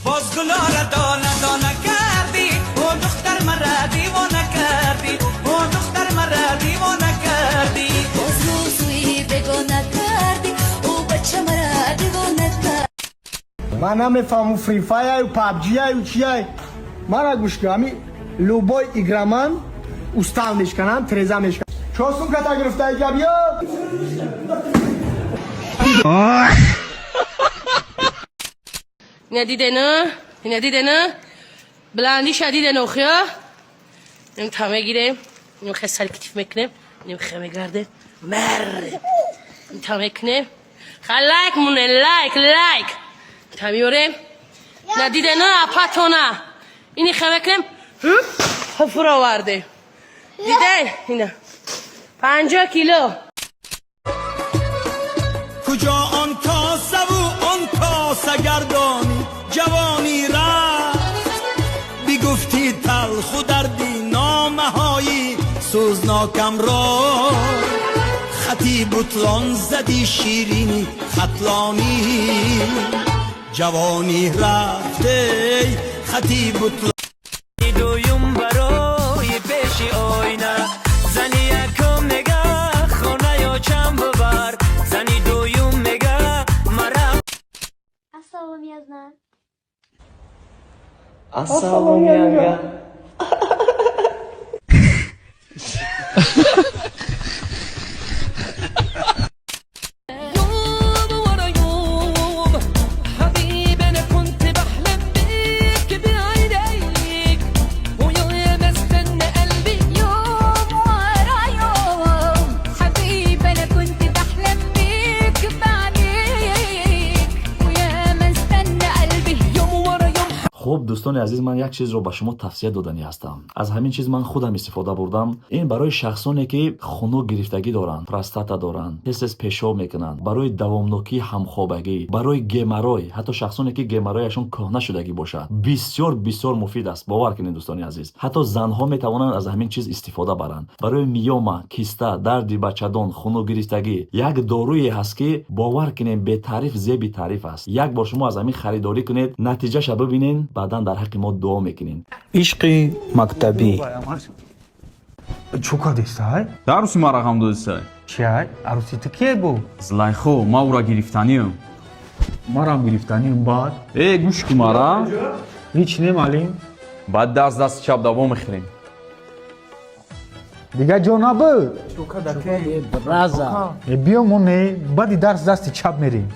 Боз гулора дона дона кардӣ, о духтар мара девона кардӣ, о духтар мара девона кардӣ. Боз рӯзӯи бегона кардӣ, ӯ бача мара девона кардӣ. Ман намефаҳму Free Fire, PUBG чиай. Мара гӯш кун, ами любой игроман устал мешканам, треза мешканам. Чо сумката гирифта иҷа биё? Ина дидена, ина дидена, баландиша дидена охия. Ним та мегирем, ним хе сар китиф мекунем, ним хе мегардем. Мер. Ним та мекунем. Ха лайк муне, лайк, лайк. Та миёрем. На дидена апатона. Ини хе мекунем. Хуп, фуроварде. Диден? Ина. 50 кило. Куҷо он косаву он косагардонӣ ҷавонӣ рафт, бигуфтӣ талху дарди номаҳои сӯзнокамро, хати бутлон задӣ ширини хатлонӣ, ҷавонӣ рафтей хати бутлон. Дуюм барои пеши оина, зани якум мега хона ё чам бубар, зани дуюм мега мара. Ассалом, язна. Ассалом, янга. يوم ورا يوم حبيبي انا كنت بحلم بيك بعينيك، ويوم استنى قلبي. يوم ورا يوم حبيبي انا كنت بحلم بيك بعينيك، ويا ما استنى قلبي. يوم ورا يوم. Хуб, дӯстони азиз, ман як чизро ба шумо тавсия доданӣ ҳастам. Аз ҳамин чиз ман худам истифода бурдам. Ин барои шахсоне, ки хунук гирифтагӣ доранд, простата доранд, тез тез пешоб мекунанд, барои давомнокии ҳамхобагӣ, барои геморрой, ҳатто шахсоне, ки геморрояшон кӯҳна шудагӣ бошад, бисёр бисёр муфид аст. Бовар кунед, дӯстони азиз, ҳатто занҳо метавонанд аз ҳамин чиз истифода баранд. Барои миёма, киста, дарди бачадон, хунук гирифтагӣ як доруе ҳаст, ки бовар кунем, бетаъриф зеби таъриф аст. Як бор шумо аз ҳамин харидорӣ кунед, натиҷаша бибинед, баъдан дар ҳаққи мо дуо мекунед. Ишқи мактабӣ. Чо кардистай? Даруси ма рақам додистай. Чиай? Аруси ту кие бу? Зулайхо, ма ӯра гирифтаниам. Марам гирифтаниам баъд. Э, гӯш кун мара. Ҳеч не, маълим. Баъд даст дасти чап давом мехӯрем. Дигар ҷо набуд. Э, биё, мо не, баъди дарс дасти чап мерем.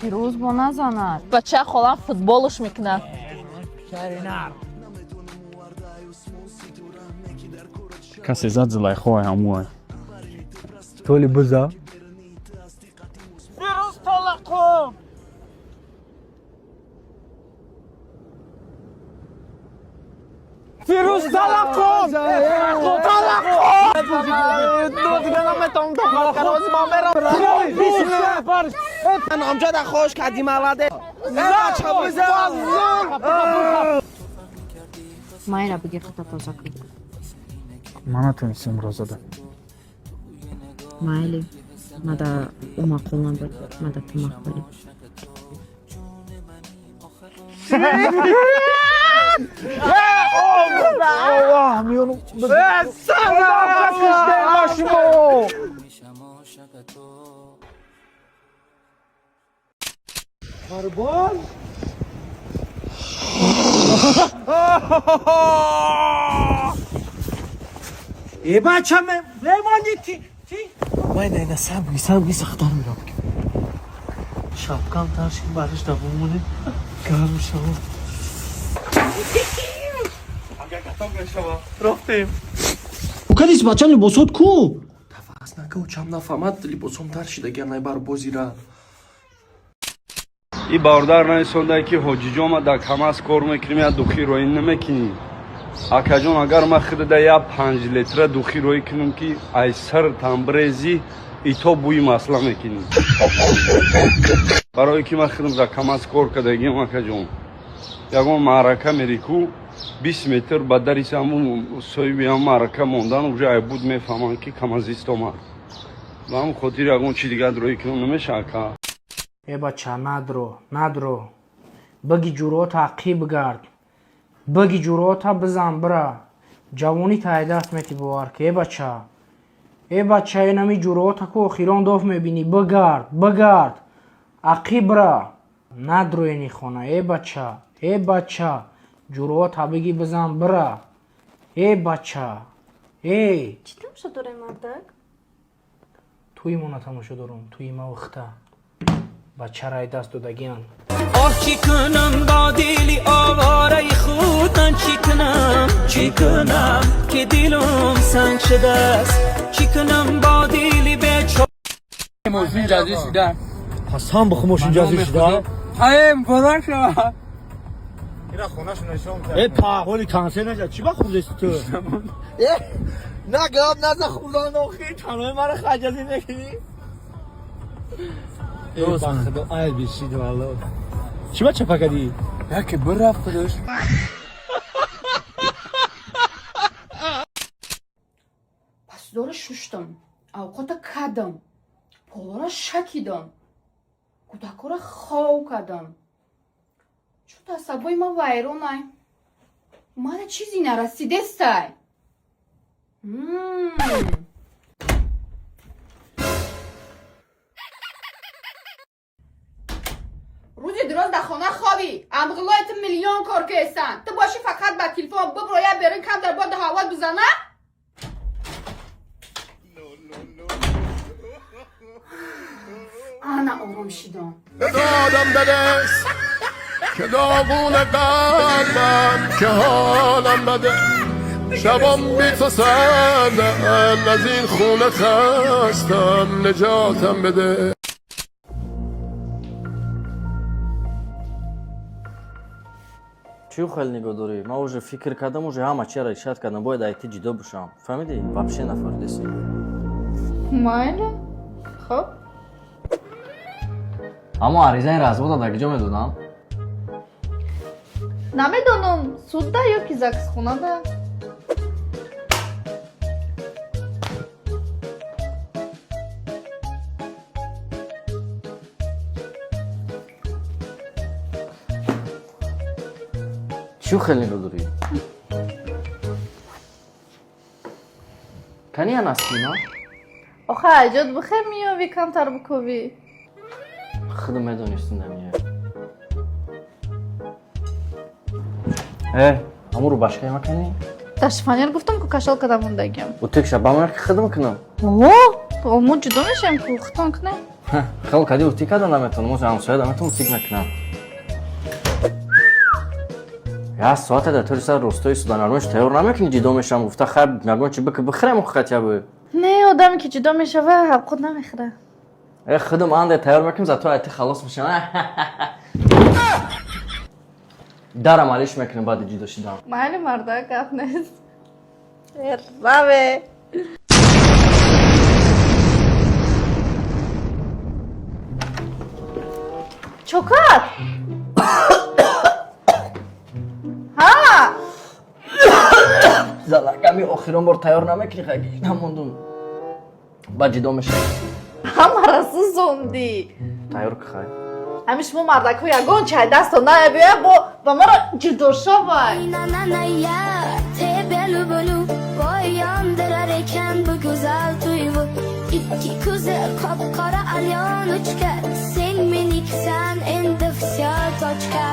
Фирӯз бо назанад. Бача холам футболш мекунад. Касе зад, Зулайхо ҳамуай. Толи буза. Фирӯз Толақов. Фирӯз Талақов! Талақов! Дига наметавонам тоқат кард, ҳозир ман мерам. Номҷада хош кардӣ, маладе. Майра, бигир, хата тоза кун. Ман натонистам розада. Майли, мада ӯ маъқул набуд, мада ту маъқулӣ. Шумо. Фарбоз? Э, бача, мемони ти ти. Май на самги самги сахтар мирам. Шапкам таршин бариш давомоне гарм шава. Рафтем. Укадис, бача, либосот ку? Тафас нака, учам нафаҳмад, либосом тар шидагия най бар бозира. И бародар нависонда, ки ҳоҷиҷон, ма дар КамАЗ кор мекунем, я духи роӣ намекунӣ. Акаҷон, агар ман худада я 5 литра духи роӣ кунам, ки ай сартан бирезӣ, ито бӯи масла мекунӣ, барое ки ман худам дар КамАЗ кор кардагиам. Акаҷон, ягон маърака мери ку, 20 метр ба дари ҳамун соҳиби ҳам маърака мондан, уже айбуд мефаҳманд, ки камазист омад. Ба ҳамн хотир ягон чи дигар роӣ кунам намеша, ака. Э бача, надро, надро. Биги ҷуръота ақиб гард. Биги ҷуръота бизан бира. Ҷавонӣ тай даст мети бовар ки. Э бача. Э бача, инами ҷуръота ку охирон доф мебинӣ. Бигард, бигард. Ақиб бира. Надро ини хона. Э бача, э бача. Ҷуръота биги бизан бира. Э бача. Эй. Чӣ тамошо дорем, мардак? Тӯи мона тамошо дорум, тӯи маву хита. Бачарай даст додагиан. آه چی کنم با دلی آواره خود من چی کنم چی کنم که دلم سنگ شده است چی کنم با دلی به ماشین جزی شده. قسم بخو ماشین جزی شده. ای مبارک شما. اینا خونه‌شون نشون. ای پاهولی کنسل نشد. چی با خوردی تو؟ نه گاب نزن خوردن آخی تنهای مرا خجازی نکنی. ای بخدا ای بیشید والله. چی با چپا کردی؟ یکی برفت خودش. Посудора шуштам, авқота кадам, полора шакидам, кӯдакора хов кадам. Чун асабои ма вайронай. Мана чизе нарасидестай. Рӯзи дуроз дар хона хобӣ, амғилои ту миллион кор кестанд. Ту бошӣ фақат ба телефон биброя берун камтар боду ҳаво бизана. Ана ором шидам. دادم بدست که داغون قلبم که حالم بده شبام بی تو سردن از این خونه خستم نجاتم بده. Чӣ хел нигоҳ дорӣ? Ман уже фикр кардам, уже ҳама чиро решать кардам, бояд айти ҷидо бошам. Фаҳмидӣ? Вообще нафаҳмидеси. Майли, хоб. Аммо аризаи развода дар киҷо медодам? Намедонам, судда ё ки загсхонада. Чӣ хел нигоҳ дорӣ? Кани анаскима? Охе аҷод бихер меёвӣ камтар бикӯвӣ. Худ медонистӣ намеяй. Э, аму рубашкаи ма кани? Дар шифоньер гуфтам ку кашол када мондагиам. Утюгша ба ман ки хидм кунам. О, мо ҷудо мешавем ку, хитон кунем. Хел кади утюг када наметавонам, мо ҳамсоя наметавонам утюг накунам. Як соата дар тори сар ростои суданармош тайёр намекунӣ ҷидо мешавам гуфта хайр ягон чи бики бихӯрем хотя бы. Не, одаме ки ҷудо мешава ҳавқот намехӯра. Э, худам анде тайёр мекунем, зато айти халос мешавам. Дарам алиш мекунем баъди ҷудо шидан. Майли марда, гап нест. Э, раве. Чокат? Ҳа? Залаками охирон бор тайёр намекунӣ хаги намондум. Баъд ҷудо мешавем. Ҳамара сӯзондӣ. Тайёр ки хай. Ҳамин шумо мардакҳо ягон чай дастон наябиёя бо ба маро ҷудо шавай. Na na na ya тебя люблю. Voy yondirar ekan bu go'zal tuyg'u. Ikki ko'zi qop qora alyonочка. Sen meniksan endi всё точка.